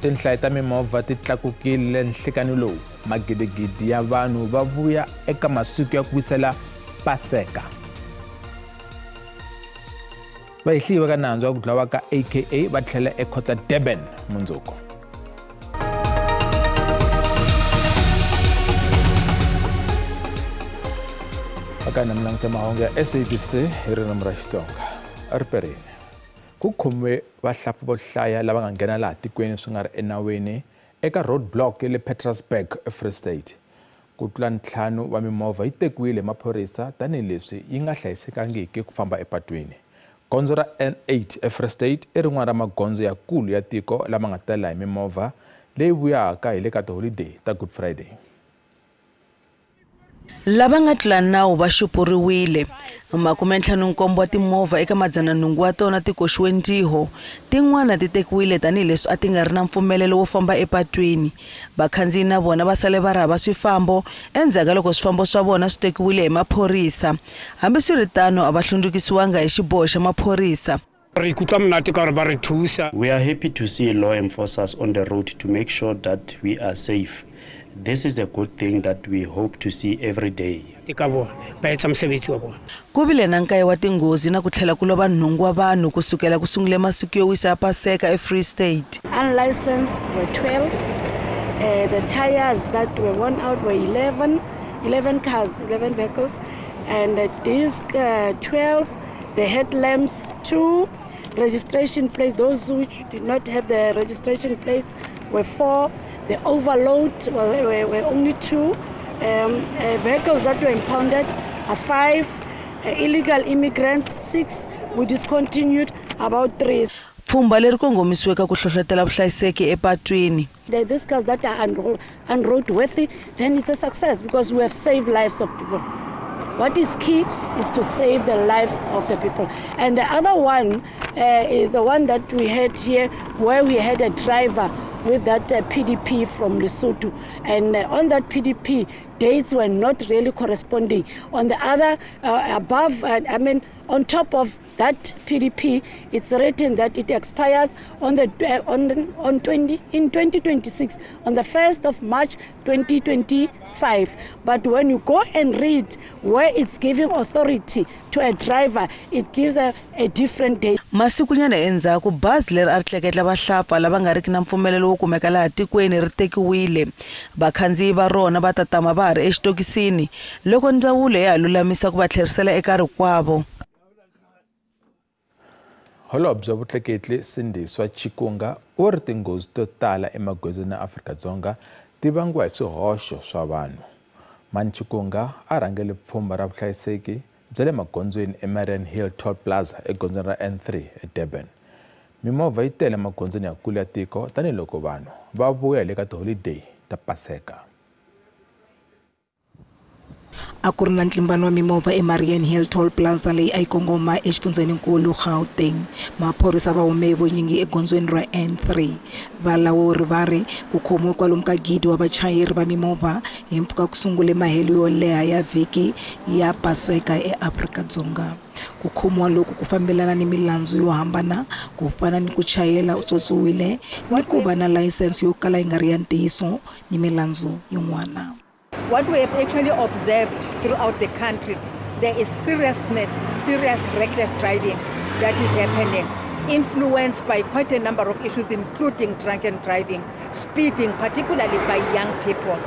Tinhlayo ta mimovha ti tlakukile nhlikani lowu. Magidigidi ya vanhu va vuya eka masiku ya ku wisela Paseka. Vahehliwa ka nandzu wa ku dlawa ka AKA va tlhela ekhota Durban mundzuku. Akana mi languta mahungu ya SABC hi ririmi ra Xitsonga. Riperini. Ku khomiwe vahlampfa vo hlaya lava nga nghena laha tikweni swi nga ri enawini eka roadblock ya le Petrusburg eFree State. Ku tlula 5 wa mimovha yi tekiwile hi maphorisa tanihileswi yi nga hlayisekangiki ku famba epatwini. Gondzo ra N8 eFree State i rin'wana ra magondzo yakulu ya tiko lama nga tala hi mimovha leyi vuyaka hi le ka tiholideyi ta Good Friday. Lava nga tlula nawu va xupuriwile. 57 wa timovha eka 800 wa tona ti koxiwe ntiho. Tin'wana ti tekiwile tanihileswi a ti nga ri na mpfumelelo wo famba epatwini. Vakhandziyi na vona va sale va ri hava swifambo endzhaku ka loko swifambo swa vona swi tekiwile hi maphorisa. Hambiswiritano a va hlundzukisiwanga hi xiboho xa maphorisa. We are happy to see law enforcers on the road to make sure that we are safe. This is a good thing that we hope to see every day. Ku vile na nkaye wa tinghozi na ku tlhela ku lova 8 wa vanhu ku sukela ku sungule masiku yo wisa ya Paseka eFree State. Unlicensed were 12. The tires that were worn out were 11 cars, 11 vehicles, and the disc 12, the headlamps 2, registration plates, those which did not have the registration plates were 4. The overload were only 2. Vehicles that were impounded are 5. Illegal immigrants 6. We discontinued about 3. Pfhumba leri kongomisiweke ku hlohlotela vuhlayiseki epatwini. These cars that are unroadworthy, then it's a success because we have saved lives of people. What is key is to save the lives of the people. And the other one is the one that we had here, where we had a driver with that PDP from Lesotho. And on that PDP, dates were not really corresponding. On the other, above, on top of that PDP, it's written that it expires on the in 2026, on the 1st of March 2025. But when you go and read where it's giving authority to a driver, it gives a different date. Masikunyana endzhaku bazi leri a ri tleketla vahlapfa lava nga riki na mpfumelelo wo kumeka laha tikweni ri tekiwile. Vakhandziyi va rona va ta tama va ha ri exitokisini loko ndzawulo ya ha lulamisa ku va tlherisela eka rikwavo. Holobye wa vutleketli Sindiswa Chikunga u ri tinghozi to tala emagondzweni ya Afrika-Dzonga ti vangiwa hi swihoxo swa vanhu. Mani Chikunga a rhangele pfhumba ra vuhlayiseki bya le magondzweni eMariannhill Toll Plaza egondzweni ra N3 eDurban. Mimovha yi tele emagondzweni yakulu ya tiko tanihiloko vanhu va vuya hi le ka tiholideyi ta Paseka. A ku ri na ntlimbano wa mimovha eMariannhill Toll Plaza leyi a yi kongoma exifundzheninkulu Gauteng. Maphorisa va hume hi vunyingi egondzweni ra N3. Valawuri va ri ku khomiwe kwalomu ka 1,000 wa vachayeri va mimovha hi mpfhuka ku sungule mahelo yo leha ya vhiki ya Paseka eAfrika-Dzonga. Ku khomiwa loku ku fambelana ni milandzu yo hambana ku fana ni ku chayela u tswotswiwile ni ku va na layisense yo kala yi nga ri ya ntiyiso ni milandzu yin'wana. What we have actually observed throughout the country, there is serious reckless driving that is happening, influenced by quite a number of issues, including drunken driving, speeding, particularly by young people.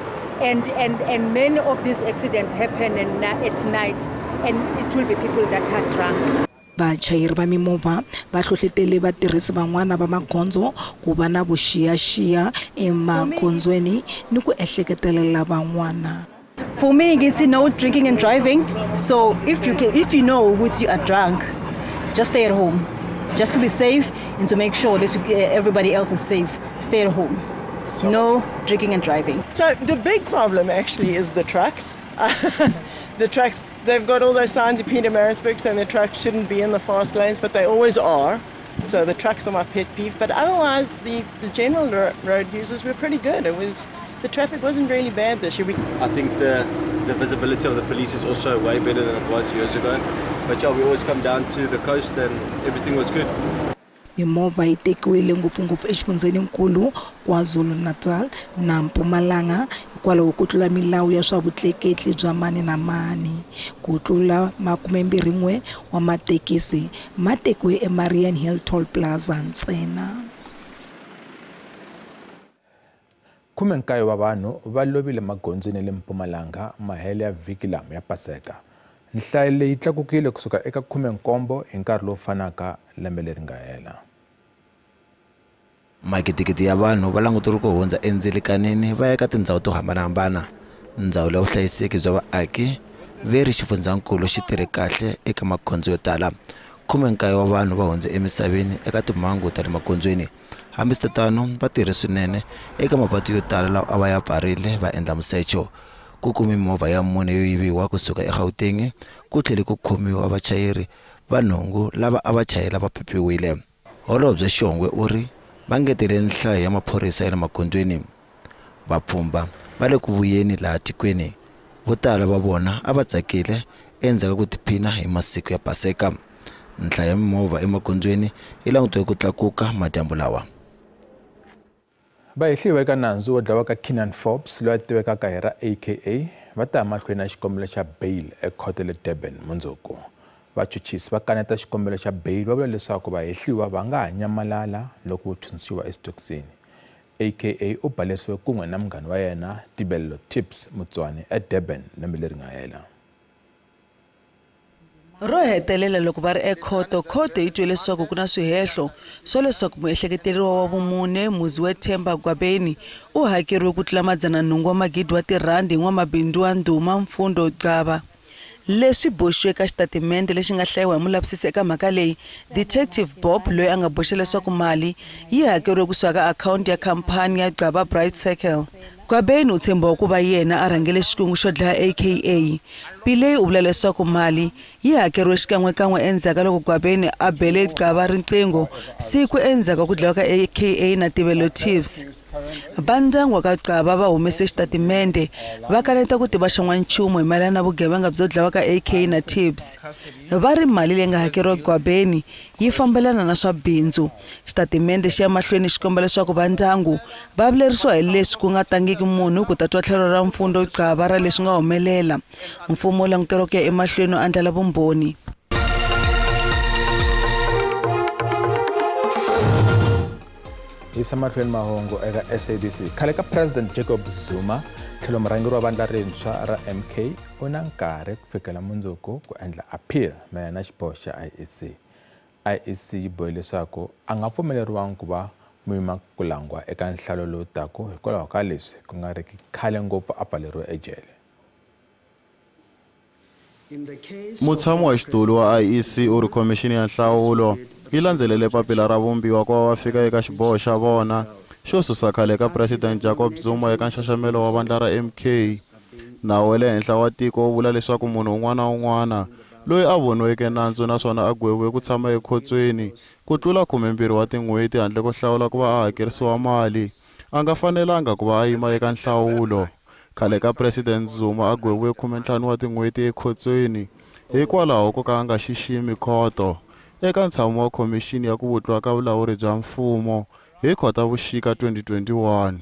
And many of these accidents happen at night, and it will be people that are drunk. Vachayeri va mimovha va hlohletele vatirhisi van'wana va magondzo ku va na vuxiyaxiya emagondzweni ni ku ehleketelela van'wana. For me, it's no drinking and driving. So if you know what you are drunk, just stay at home, just to be safe and to make sure that everybody else is safe. Stay at home. No drinking and driving. So the big problem actually is the trucks. The trucks, they've got all those signs in Pietermaritzburg saying the trucks shouldn't be in the fast lanes, but they always are. So the trucks are my pet peeve. But otherwise, the general road users were pretty good. The traffic wasn't really bad this year. I think the visibility of the police is also way better than it was years ago. But yeah, we always come down to the coast and everything was good. Mimovha yi tekiwile ngopfungopfu exifundzheninkulu KwaZulu-Natal na Mpumalanga hikwalaho ko tlula milawu ya swa vutleketli bya mani na mani. Ku tlula 21 wa mathekisi ma tekiwe eMariannhill Toll Plaza ntsena. 19 wa vanhu va lovile magondzweni le Mpumalanga mahele ya vhiki lama ya Paseka. Nhlayo leyi tlakukile kusuka eka 17 hi nkarhi lowu fanaka lembe leri nga hela. Magidigidi ya vanhu va languteriwe ku hundza endzelekanini va ya eka tindhawu to hambanahambana. Ndzawulo ya vuhlayiseki bya vaaki ve ri xifundzankulu xi tirhe kahle eka magondzo yo tala. 19 wa vanhu va hundze emisaveni eka timhangu ta le magondzweni. Hambiswiritano va tirhe swinene eka mapatu yo tala lawa a va ya pfarile va endla musecho. Ku kume mimovha ya 4 yo yiviwa kusuka eGauteng, ku tlhele ku khomiwa vachayeri va nhungu lava a va chayela va pyopyiwile. Holobye Shongwe u ri va ngetele nhlayo ya maphorisa ya le magondzweni. Vapfhumba va le ku vuyeni laha tikweni. Vo tala va vona a va tsakile endzhaku ka ku tiphina hi masiku ya Paseka. Nhlayo ya mimovha emagondzweni yi langutiwe ku tlakuka madyambu lawa. Vahehliwa eka nandzu wo dlawa ka Kiernan Forbes loyi a tivekaka hi ra AKA va ta ya mahlweni na xikombelo xa bail ekhoto le Durban mundzuku. Vachuchisi va kaneta xikombelo xa bail va vula leswaku vahehliwa va nga ha nyamalala loko vo tshunxiwa exitokisini. AKA u balesiwe kun'we na munghana wa yena Tibello Tips Motswane eDurban lembe leri nga hela. Ro hetelela loko va ri ekhoto, khoto yi twe leswaku ku na swihehlo swo leswaku muehleketeriwa wa vumune Muziwethemba Gwabeni u hakeriwe ku tlula 800 wa magidi wa tirhandi hi n'wamabindzu wa ndhuma Mfundo Gcaba. Leswi boxiwe ka xitatimende lexi nga hlayiwa hi mulavisisi eka mhaka leyi, Detective Bob loyi a nga boxa leswaku mali yi hakeriwe kusuka ka akhawunti ya khampani ya Gcaba Bright Circle. Gwabeni u tshembiwa ku va yena a rhangele xikungu xo dlaya AKA. Pillay u vula leswaku mali yi hakeriwe xikan'wekan'we endzhaku ka loko Gwabeni a bele Gcaba riqingho siku endzhaku ka ku dlawa ka AKA na Tibello Tips. Va ndyangu wa ka Gcaba va humese xitatimende va kaneta ku tiva xan'wanchumu hi mayelana na vugevenga byo dlawa ka AK na Tips. Va ri mali leyi nga hakeriwa Gwabeni yi fambelana na swa bindzu. Xitatimende xi ya mahlweni xi komba leswaku va ndyangu va vilerisiwa hi leswi ku nga tangiki munhu ku ta twa tlhelo ra Mfundo Gcaba ra leswi nga humelela. Mfumo wu languteriwa ku ya emahlweni wu andlala vumbhoni. Yisa mahlweni mahungu eka SABC. Khale ka President Jacob Zuma tlhelo murhangeri wa vandla rintshwa ra MK u na nkarhi ku fikela mundzuku ku endla appeal mayelana na xiboho xa IEC. IEC yi bohe leswaku a nga pfumeleriwangi ku va muyima ku langwa eka nhlalo lowu taka hikwalaho ka leswi ku nga riki khale ngopfu a pfaleriwe ejele. Mutshami wa xitulu wa IEC u ri khomixini ya nhlawulo yi landzelele papila ra vumbiwa ku va va fika eka xiboho xa vona xo susa khale ka President Jacob Zuma eka nxaxamelo wa vandla ra MK. Nawu wa le henhla wa tiko wu vula leswaku munhu un'wana na un'wana loyi a voniweke nandzu naswona a gweviwe ku tshama ekhotsweni ku tlula 12 wa tin'hweti handle ko hlawula ku va a hakerisiwa mali a nga fanelanga ku va a yima eka nhlawulo. Khale ka President Zuma a gweviwe 15 wa tin'hweti ekhotsweni hikwalaho ko ka a nga xiximi khoto eka ntshamo wa khomixini ya ku vutliwa ka vulawuri bya mfumo hi Khotavuxika 2021.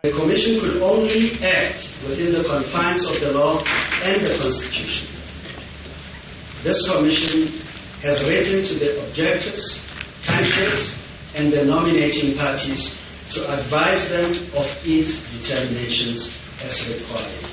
The Commission could only act within the confines of the law and the Constitution. This Commission has written to the objectors, candidates, and the nominating parties to advise them of its determinations as required.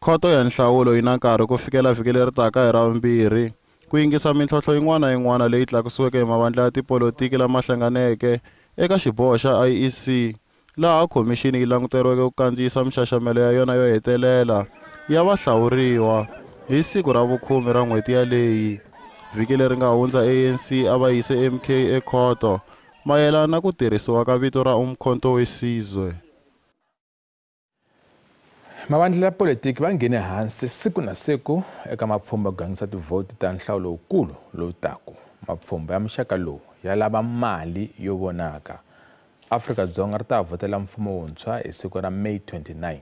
Khoto ya nhlawulo yi na nkarhi ku fikela vhiki leri taka hi Ravumbirhi ku yingisa mintlhontlho yin'wana na yin'wana leyi tlakusiweke hi mavandla ya tipolotiki lama hlanganeke eka xiboho xa IEC, laha khomixini yi languteriweke ku kandziyisa mixaxamelo ya yona yo hetelela ya vahlawuriwa hi siku ra vu-10 ra n'hweti yaleyi. Vhiki leri nga hundza ANC a va yise MK ekhoto mayelana na ku tirhisiwa ka vito ra Umkhonto we Sizwe. Mavandla ya politiki va nghene hansi siku na siku eka mapfhumba ku gangisa tivhoti ta nhlawulo lowukulu lowu taka. Mapfhumba ya muxaka lowu ya lava mali yo vonaka. Afrika-Dzonga ri ta vhotela mfumo wuntshwa hi siku ra May 29.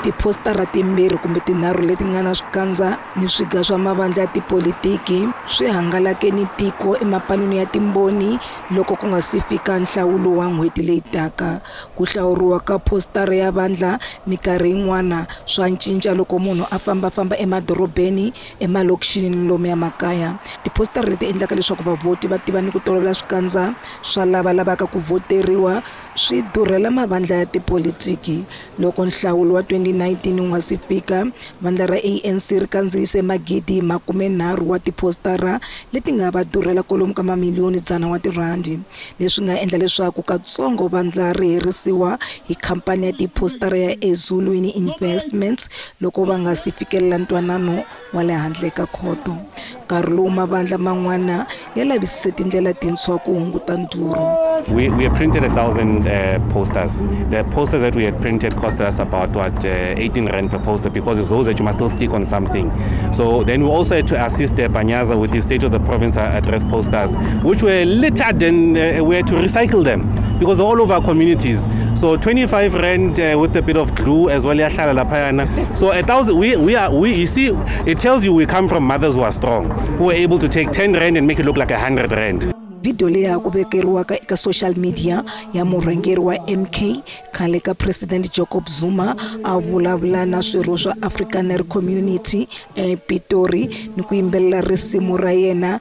Tiphostara timbirhi kumbe tinharhu leti nga na swikandza ni swiga swa mavandla ya tipolitiki swi hangalake ni tiko emapalwini ya timboni loko ku nga si fika nhlawulo wa n'hweti leyi taka. Ku hlawuriwa ka phostara ya vandla minkarhi yin'wana swa cinca loko munhu a fambafamba emadorobeni, emalokixini ni lomu ya makaya. Tiphostara leti endlaka leswaku vavhoti va tiva ni ku tolovela swikandza swa lava lavaka ku vhoteriwa swi durhela mavandla ya tipolitiki. Loko nhlawulo wa 2019 wu nga si fika, vandla ra ANC ri kandziyise 30,000 wa tiphostara leti nga va durhela kwalomu ka mamiliyoni 100 wa tirhandi, leswi nga endla leswaku katsongo vandla ri herisiwa hi khampani ya tiphostara ya Ezulwini Investments loko va nga si fikelela ntwanano wa le handle ka khoto. Nkarhi lowu mavandla man'wana ya lavisise tindlela tintshwa ku hunguta ndhurho. We printed 1,000 posters. The posters that we had printed cost us about 18 rand per poster, because it's those that you must still stick on something. So then we also had to assist Panyaza with the State of the Province address posters, which were littered, and we had to recycle them because they're all over our communities. So 25 rand with a bit of glue as well. So 1,000, we you see, it tells you we come from mothers who are strong, who were able to take 10 rand and make it look like 100 rand. Video leyi ya ku vekeriwaka eka social media ya murhangeri wa MK khale ka President Jacob Zuma a vulavula na swirho swa Afrikaner Community ePitori ni ku yimbelela risimu ra yena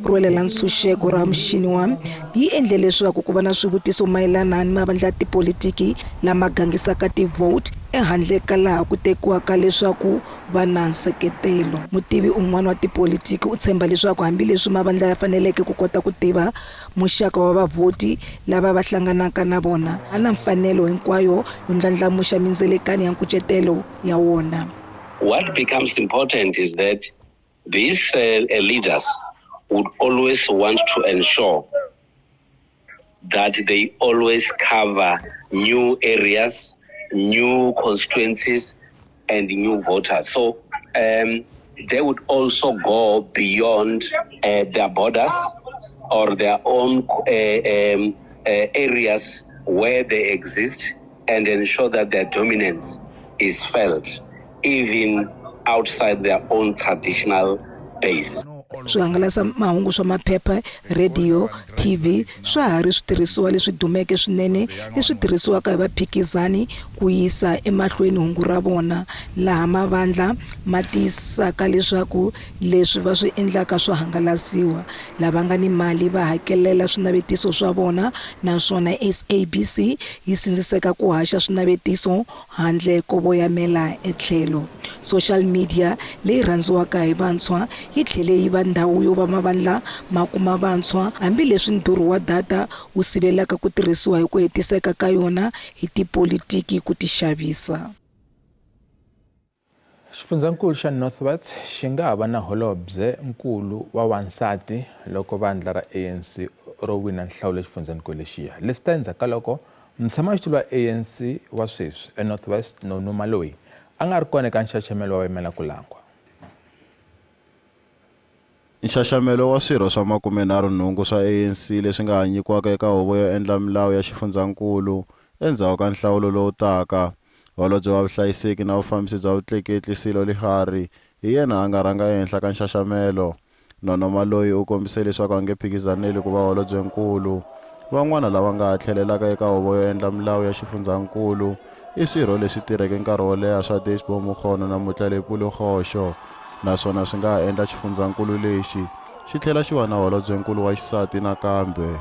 ro lwela ntshunxeko ra muxini wa yi endle leswaku ku va na swivutiso mayelana ni mavandla ya tipolitiki lama gangisaka ti-vote ehandle ka laha ku tekiwaka leswaku va na nseketelo. Mutivi un'wana wa tipolitiki u tshemba leswaku hambileswi mavandla ya faneleke ku kota ku tiva muxaka wa vavhoti lava va hlanganaka na vona, a na mfanelo hinkwayo yo ndlandlamuxa mindzelekano ya nkucetelo ya wona. What becomes important is that these leaders would always want to ensure that they always cover new areas, new constituencies, and new voters. So they would also go beyond their borders or their own areas where they exist, and ensure that their dominance is felt even outside their own traditional base. Swihangalasa mahungu swa maphepha, rhediyo, TV swa ha ri switirhisiwa leswi dumeke swinene leswi tirhisiwaka hi vaphikizani ku yisa emahlweni hungu ra vona, laha mavandla ma tiyisisaka leswaku leswi va swi endlaka swa hangalasiwa. Lava nga ni mali va hakelela swinavetiso swa vona, naswona SABC yi sindziseka ku haxa swinavetiso handle ko voyamela etlhelo. Social media leyi rhandziwaka hi vantshwa yi tlhele yi va ndhawu yo va mavandla ma kuma vantshwa, hambileswi ndhurho wa data wu sivelaka ku tirhisiwa hi ku hetiseka ka yona hi tipolitiki ku tixavisa. Xifundzankulu xa North West xi nga ha va na holobye nkulu wa wansati loko vandla ra ANC ro wina nhlawulo exifundzenikulu lexiya. Leswi ta endzhaku ka loko mutshamaxitulu wa ANC wa sweswi eNorth West Nono Maloyi a nga ri kona eka nxaxamelo wa vayimela ku langwa. Nxaxamelo wa swirho swa 38 swa ANC leswi nga nyikiwaka eka huvo yo endla milawu ya xifundzankulu endzhaku ka nhlawulo lowu taka. Holobye wa vuhlayiseki na vufambisi bya vutleketli Silo Lihari hi yena a nga rhanga ehenhla ka nxaxamelo. Nono Maloyi u kombise leswaku a nge phikizaneli ku va holobyenkulu. Van'wana lava nga tlhelelaka eka huvo yo endla milawu ya xifundzankulu i swirho leswi tirheke nkarhi wo leha swa Desbo Mokgono na Motlalepule Kgosho, naswona swi nga endla xifundzankulu lexi xi tlhela xi va na holobyenkulu wa xisati nakambe.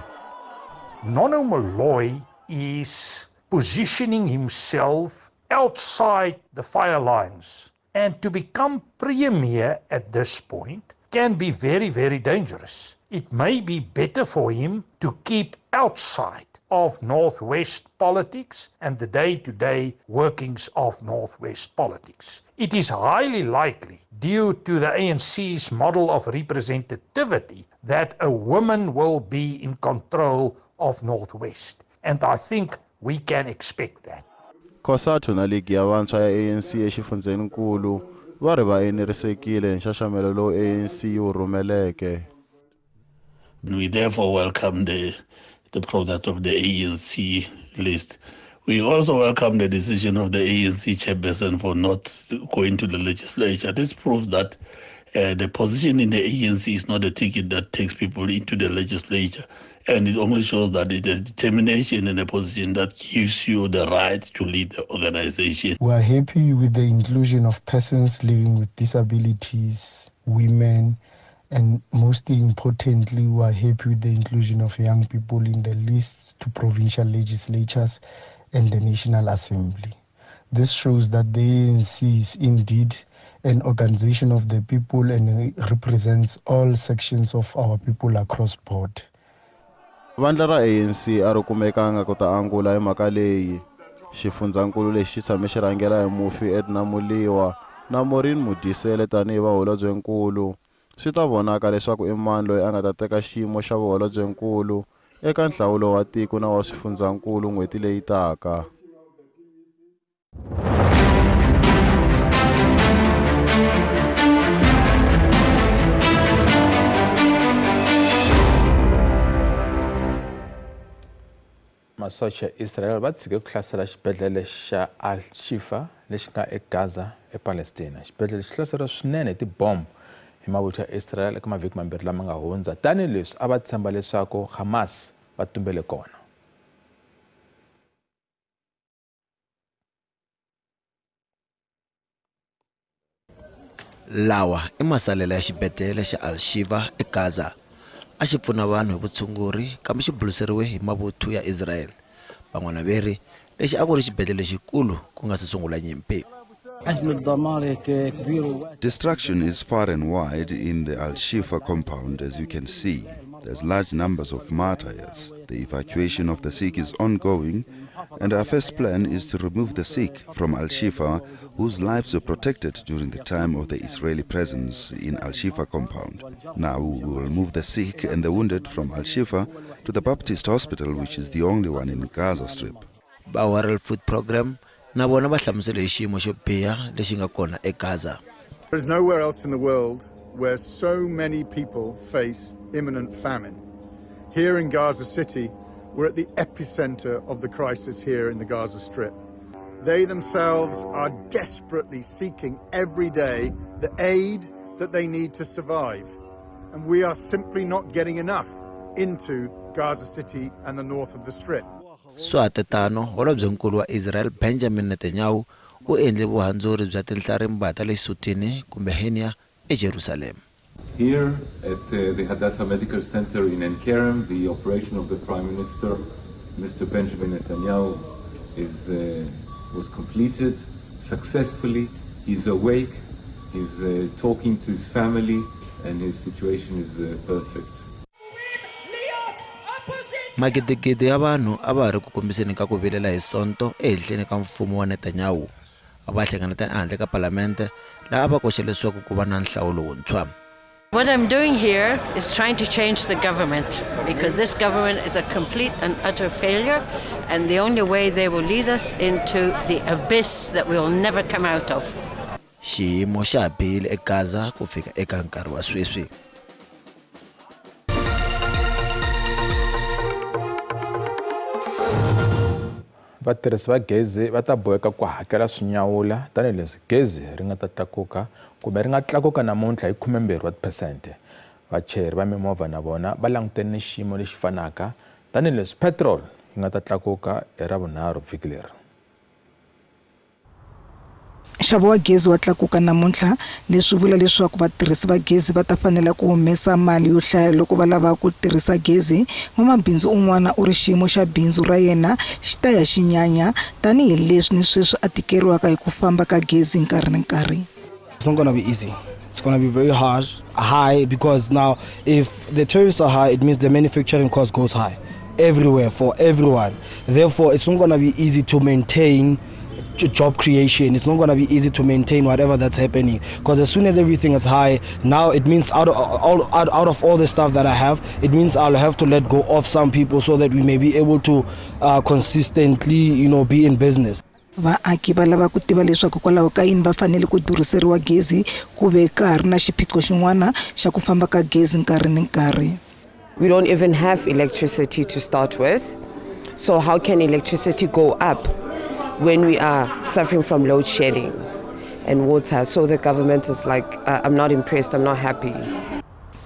Nono Maloyi is positioning himself outside the fire lines, and to become premier at this point can be very, very dangerous. It may be better for him to keep outside of Northwest politics and the day-to-day workings of Northwest politics. It is highly likely, due to the ANC's model of representativity, that a woman will be in control of Northwest. And I think we can expect that. COSATU na ligi ya vantshwa ya ANC exifundzenikulu va ri va enerisekile hi nxaxamelo lowu ANC yi wu rhumeleke. We therefore welcome the product of the ANC list. We also welcome the decision of the ANC chairperson for not going to the legislature. This proves that the position in the ANC is not a ticket that takes people into the legislature. And it only shows that it is determination in a position that gives you the right to lead the organization. We are happy with the inclusion of persons living with disabilities, women, and most importantly, we are happy with the inclusion of young people in the lists to provincial legislatures and the National Assembly. This shows that the ANC is indeed an organization of the people and represents all sections of our people across board. Vandla ra ANC a ri kumekanga ku ta angula hi mhaka leyi. Xifundzankulu lexi xi tshame xi rhangela hi mufi Edna Muliwa na Maureen Modiselle tanihi vaholobyenkulu. Swi ta vonaka leswaku i mani loyi a nga ta teka xiyimo xa vuholobyenkulu eka nhlawulo wa tiko na wa swifundzankulu n'hweti leyi taka. Masocha ya Israel va tshike ku hlasela xibedhlele xa Al-Shifa lexi nga eGaza ePalestina. Xibedhlele xi hlaseriwa swinene hi tibomo hi mavuthu ya Israel eka mavhiki mambirhi lama nga hundza, tanihileswi a va tshemba leswaku Hamas va tumbele kona. Lawa i masalela ya xibedhlele xa Al-Shifa eGaza. A xi pfuna vanhu hi vutshunguri kambe xi buluseriwe hi mavuthu ya Israel. Van'wana va ri lexi a ku ri xibedhlele lexikulu ku nga se sungula nyimpi. Destruction is far and wide in the Al-Shifa compound, as you can see. There's large numbers of martyrs. The evacuation of the sick is ongoing, and our first plan is to remove the sick from Al-Shifa, whose lives were protected during the time of the Israeli presence in Al-Shifa compound. Now we will move the sick and the wounded from Al-Shifa to the Baptist Hospital, which is the only one in Gaza Strip. Va World Food Program na vona va hlamusele hi xiyimo xo biha lexi nga kona eGaza. There is nowhere else in the world where so many people face imminent famine. Here in Gaza City, we're at the epicenter of the crisis here in the Gaza Strip. They themselves are desperately seeking every day the aid that they need to survive. And we are simply not getting enough into Gaza City and the north of the Strip. Swa tatano, holobyenkulu wa Israel Benjamin Netanyahu u endle vuhandzuri bya tinhlarimbha ta le xisutini kumbe hernia eJerusalem. Here at the Hadassah Medical Center in En Kerem, the operation of the Prime Minister, Mr. Benjamin Netanyahu, was completed successfully. He's awake, he's talking to his family, and his situation is perfect. Magidigidi ya vanhu a va ha ri ku kombiseni ka ku vilela hi Sonto ehenhleni ka mfumo wa Netanyahu. A va hlengeleta ehandle ka palamente laha a va koxa leswaku ku va na nhlawulo wuntshwa. What I'm doing here is trying to change the government, because this government is a complete and utter failure, and the only way they will lead us into the abyss that we will never come out of. Xiyimo xa ha bihile eGaza ku fika eka nkarhi wa sweswi. Vatirhisi va gezi va ta boheka ku hakela swinyawula tanihileswi gezi ri nga ta tlakuka kumbe ri nga tlakuka namuntlha hi 12 wa tiphesente. Vachayeri va mimovha na vona va langutene ni xiyimo lexi fanaka tanihileswi petrol yi nga ta tlakuka hi Ravunharhu vhiki leri. Nxavo wa gezi wa tlakuka namuntlha, leswi vula leswaku vatirhisi va gezi va ta fanela ku humesa mali yo hlaya loko va lava ku tirhisa gezi. N'wamabindzu un'wana u ri xiyimo xa bindzu ra yena xi ta ya xi nyanya tanihileswi ni sweswi a tikeriwaka hi ku famba ka gezi nkarhi ni nkarhi. It's not going to be easy. It's going to be very hard, high, because now if the tariffs are high, it means the manufacturing cost goes high everywhere for everyone. Therefore, it's not going to be easy to maintain job creation. It's not going to be easy to maintain whatever that's happening, because as soon as everything is high now, it means out of all the stuff that I have, it means I'll have to let go of some people so that we may be able to consistently, you know, be in business. Vaaki va lava ku tiva leswaku kwalaho ka yini va fanele ku durhiseriwa gezi ku ve ka ha ri na xiphiqo xin'wana xa ku famba ka gezi nkarhi ni nkarhi. We don't even have electricity to start with. So how can electricity go up when we are suffering from load shedding and water? So the government is like, I'm not impressed, I'm not happy.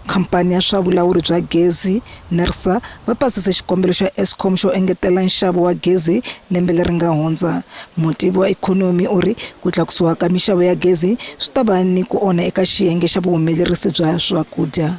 Khampani ya swa vulawuri bya gezi NERSA va pasise xikombelo xa Eskom xo engetela nxavo wa gezi lembe leri nga hundza. Mutivi wa ikhonomi u ri ku tlakusiwa ka mixavo ya gezi swi ta va ni ku onha eka xiyenge xa vuhumelerisi bya swakudya.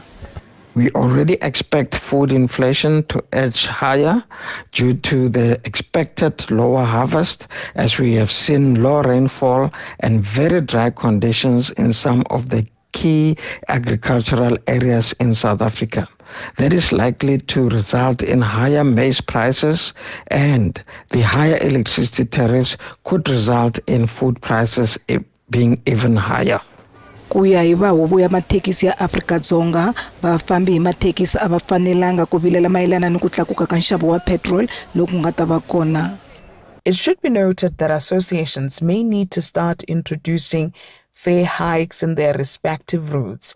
We already expect food inflation to edge higher due to the expected lower harvest, as we have seen low rainfall and very dry conditions in some of the key agricultural areas in South Africa. That is likely to result in higher maize prices, and the higher electricity tariffs could result in food prices being even higher. Ku ya hi va huvo ya mathekisi ya Afrika-Dzonga, vafambi hi mathekisi a va fanelanga ku vilela mayelana ni ku tlakuka ka nxavo wa petrol loku nga ta va kona. It should be noted that associations may need to start introducing fare hikes in their respective routes.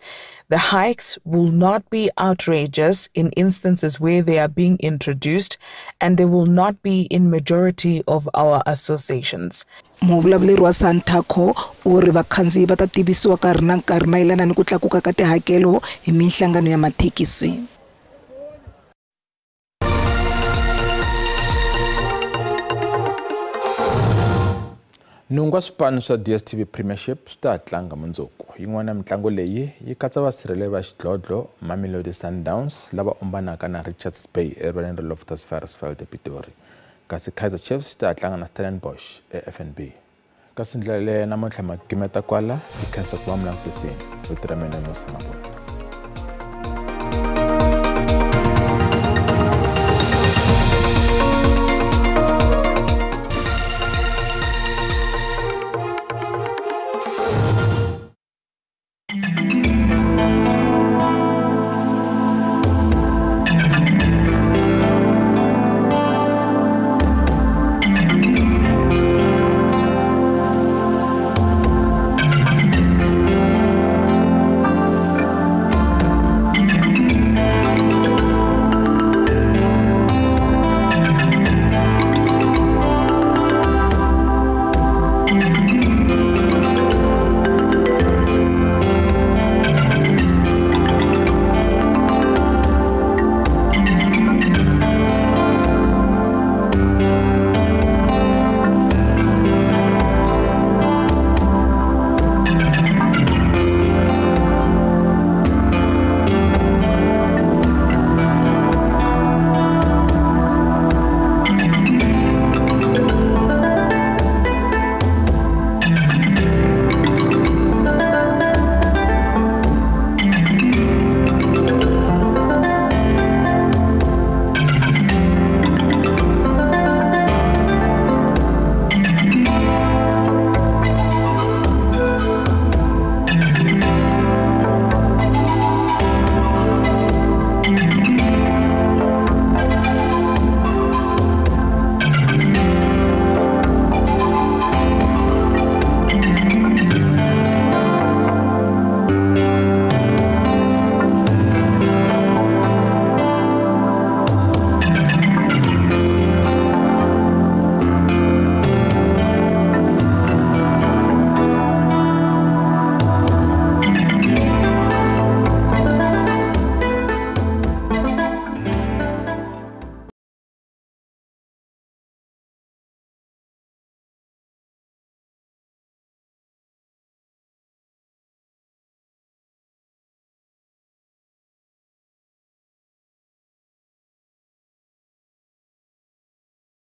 The hikes will not be outrageous in instances where they are being introduced, and they will not be in majority of our associations. Muvulavuleri wa Santaco u ri vakhandziyi va ta tivisiwa nkarhi na nkarhi mayelana ni ku tlakuka ka tihakelo hi minhlangano ya mathekisi. Nhungu wa swipano swa DStv Premiership swi ta tlanga mundzuku. Yin'wana ya mitlangu leyi yi katsa vasirheleri va xidlodlo Mamelodi Sundowns lava ombanaka na Richards Bay erivaleni ra Loftus Versfeld ePitori. Kasi Kaizer Chiefs ta tlanga na Stellenbosch eFNB. Kasi ndlela leyo namuntlha magimeta kwala hi khensa ku va mi langutisini. Vito ra mina Musa Mabunda.